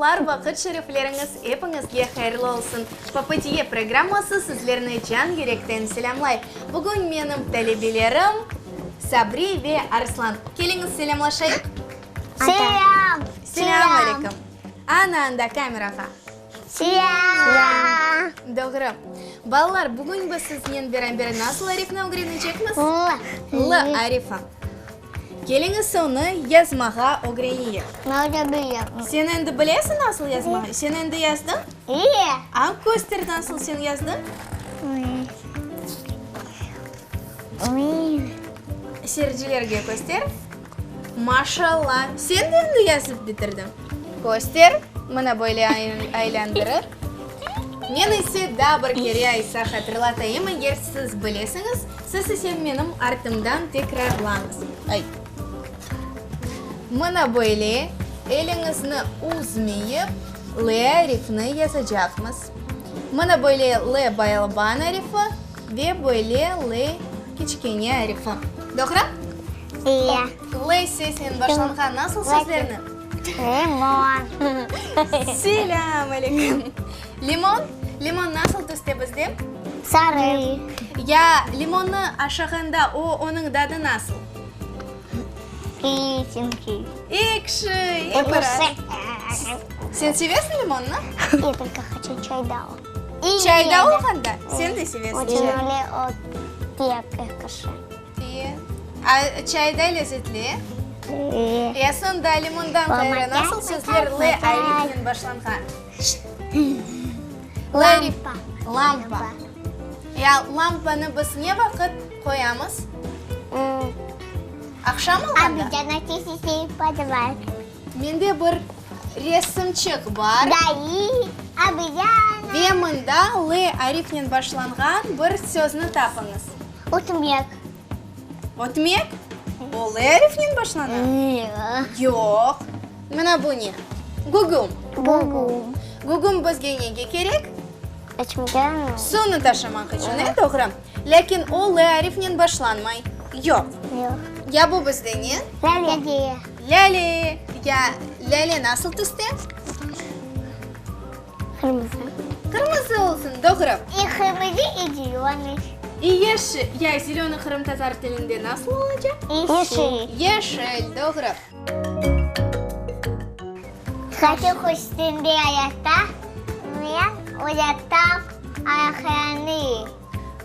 dostlar, vaqıt şerifleriñiz epiñizge hayırlı olsun! Papadiye programması sizlerni can yürekten selâmlay. Bugün menim talebelerim Sabri ve Arslan. Keliñiz selâmlaşayıq! Selâm! Selâm aleyküm! Ana anda kamerağa. Selâm! Doğru. Balalar, bugün biz siznen beraber nasıl arifni ögrenecekmiz? L. L arifi. Keliñiz onı yazmağa ögreneyik. Men öyle bilem. Sen endi bilesiñ nasıl yazmağa? Sen endi yazdıñ? İye. A, köster nasıl sen yazdıñ? Seyircilerge köster. Maşalla! Sen de endi yazıp bitirdiñ. Köster, mına böyle aylandırıp. Men ise daa bir kere aysa hatırlatayım, eger siz bilesiñiz, siz ise menim artımdan tekrarlañız. Ay. Mına böyle eliñizni üzmeyip, L arifini yazacaqmız. Mına böyle L balaban arifi ve böyle L kiçkene arifi. Doğru? İye. L sesinen başlanğan nasıl sözlerni? Limon. Selâm aleyküm. Limon? Limon nasıl tüste bizde? Sarı. Ya limonnı aşağanda o, onıñ dadı nasıl? Ekşi. Ekşi, e biraz. Sen sevesiñ limonnı? Ya tolko hoçu çayda. Çayda olğanda? Sen de sevesiñ çay. Öyle o pek ekşi. İyi. A çayda lezetli? İyi. Ya soñ da limondan ğayrı nasıl sözler L arifinen başlanğan? L arif. Lampa. Lampa. Ya lampanı biz ne vaqıt qoyamız? Aqşam olğanda? Mende bir resimçik bar. Ve mında L arifnen başlanğan bir sözni tapıñız. Ötmek. Ötmek? O L arifnen başlana? Yoq. Mına bu ne? Gügüm. Gügüm. Gügüm bizge nege kerek? İçmege. Suvnı taşımaq içün, e, doğru. Lâkin o L arifnen başlanmay. Yoq. Yoq. Ya bu bizde ne? Lâle. Lâle. Ya lâle nasıl tüste? Qırmızı. Qırmızı olsun, doğru. İ qırmızı, i zelönıy. İ yeşil. Ya zelönıy qırımtatar tilinde nasıl olacaq? Yeşil. Yeşil, doğru. Qaşıq üstünde ayata, men uzatam ayaqlarını.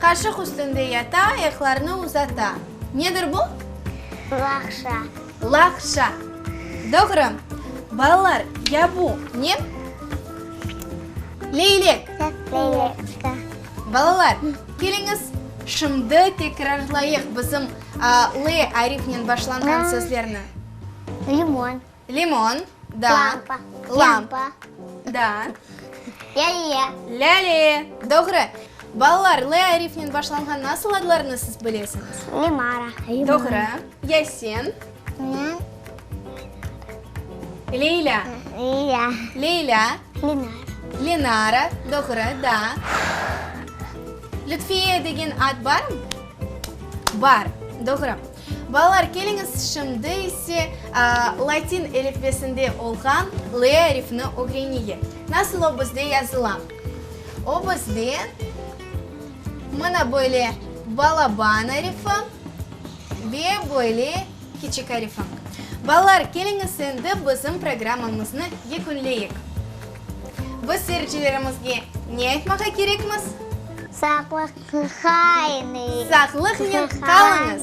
Qaşıq üstünde yata, ayaqlarını uzata. Nedir bu? Laqşa. Laqşa. Doğru. Balalar, ya bu ne? Leylek. Leylek. Balalar, keliñiz, şimdi tekrarlayıq bizim L arifnen başlanğan sözlerni. Limon. Limon, da. Lampa. Lampa, da. Lâle. Lâle, doğru. Balalar, L arifnen başlanğan nasıl adlarnı siz bilesiñiz? Lemara. Doğru. Ya sen? Men. Leylâ. Leylâ. Leylâ. Lenara. Lenara, doğru, da. Lütfiye degen ad barmı? Bar, doğru. Balalar, keliñiz, şimdi ise latin elifbesinde olğan L arifini ögreneyik. Nasıl o bizde yazıla? O bizde mına böyle balaban arifi ve böyle kiçik arifi. Balalar, keliñiz, endi bizim programmamıznı yekünleyik. Biz seyircilerimizge ne aytmağa kerekmiz? Sağlıqnen Sağlıqnen qalıñız!